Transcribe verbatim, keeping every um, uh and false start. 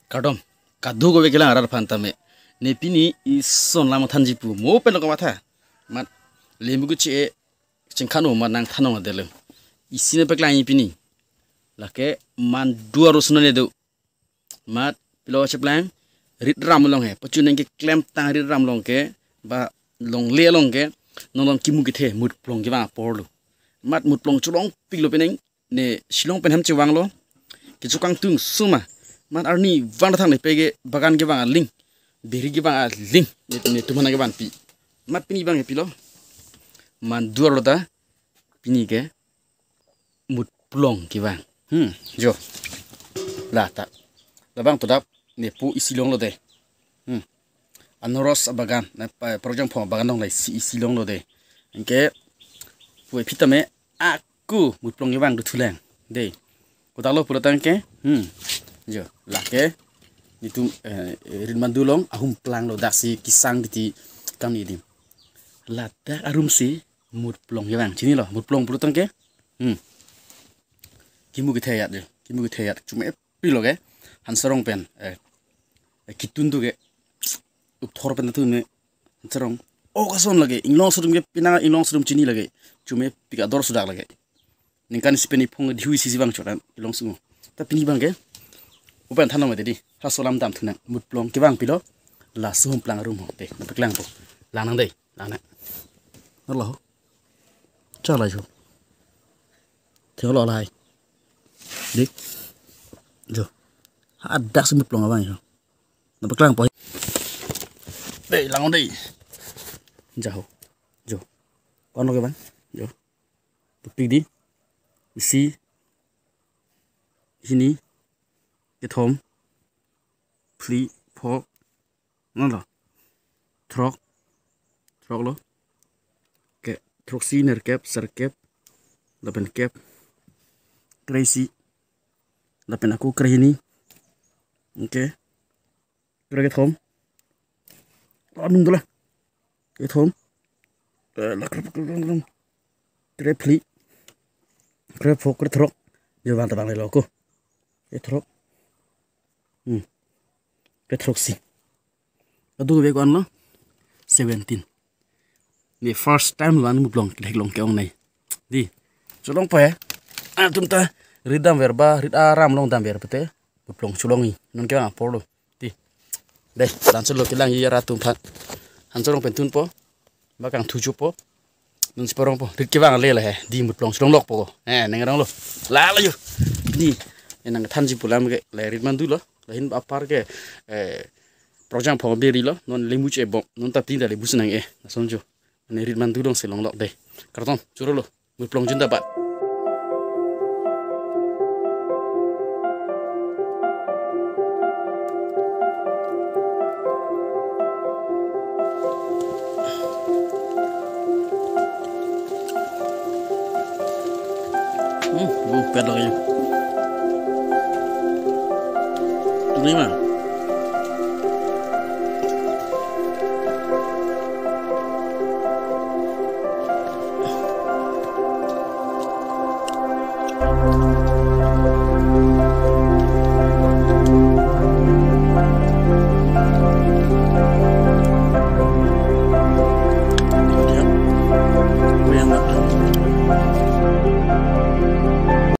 Kardom, kadokave kelang arat aphan tame. Ne pini ison alam thanji pu mo pen lo kamatha. Mat lembu keche e chingkhan o mat nangthan ong adelo. Isi ne paklang pini. Lake mandu arlo sona ne do. Mat pilo cheplang rit ram along he. Pachun nang ke klemtang rit ram along ke ba longle along ke nonlong kimu kethe mutplong kevang apor lo. Mat mutplong cholongpik lo penang ne Shillong pen hem chevang lo. Kecho kangtung suma. Mat arni vang thang ne pege bagan kevang aling. Biri kevang aling. Ne, netum aphan kevanpi. Mat pini abang ke pilo. Mandu arlo ta. Pini ke mutplong kevang. Hmm, jo. La ta. Labang to dap ne pu isi longlo de. Hmm. Anaros abagan, na pa projang phong abagan along la isi, isi longlo de. Anke pu e phi tame ako mutplong kevang dothulang. De. Kodak lo pulo tangke. Hmm. Jo, lake netum, eh, rit mandu along ahum planglo, daksi kesang titi kami adim. Ladak arum si mutplong kevang. Chinilo, mutplong pulo tangke. Hmm. Kimu kethe ajat jo. Kimu kethe ajat. Chomepik lo ke. Hansarong pen. Eh. Eh, ketun tu ke. Upthor pen tu ne. Hansarong. Oh, kason lake. Inglong sodum ke. Pina inglong sodum chini lake. Chomepik ador sudak lake. Ningkan isi pen iphong dihui sisi vang choran. Inglong sungu. Ta pini abang ke. Upan thanong mati di. Halaso alam damthunang. Mutplong kevang pilo. Laso ahum plang arum ho. De. Nangpaklang po. Langnang de. Langnang. Nalo. Chala jo. Thenglo lahai. Di. Jo. Hadak si mutplong abang jo. Nangpaklang po. De, lang de. Jaho. Jo. Ko-an lo kevang. Jo. Tupik di. Isi. Hini. Kethom. Phli. Pho. Non lo. Throk. Throk lo. Ke throksi, nerkep, serkep. Lapen kep. Kreisi. Lapen ako krehini. Oke. Krekethom. Anung dola. Kethom. Eh, la kre, kre, kre, kre. Krephli. Krepho, krethrok. Jo, vang ta vang le lo ko. Krethrok. Hmm. Krethroksi. Kadokave ko-an lo. Seventeen. Ne first time lo an mutplong theklong ke-ong nei. Di. Cholongpo he. Atum ta rit damver ba, rit aram along damver pute. Mutplong cholongji. Non kevang apor lo. Di. De, lason lo kelang ji arat atum aphan. Hansarong pen thunpo. Ba kangthu chopo. Non si parongpo. Rit kevang le la he. Di mutplong cholonglokpo ko. Eh, nang rong lo. La la jo. Di. Eh, nangthanji pu alam ke. La rit mandu lo. Lahin apar ke. Eh, projang phong biri lo. Non lembu che bom. Non ta pini ta le bus nang e. Lason jo. Ne rit mandu along si longlok de. Kardom. Choro lo. Mutplong jun dabat. Hmm, bu pet lagi. Ini mah.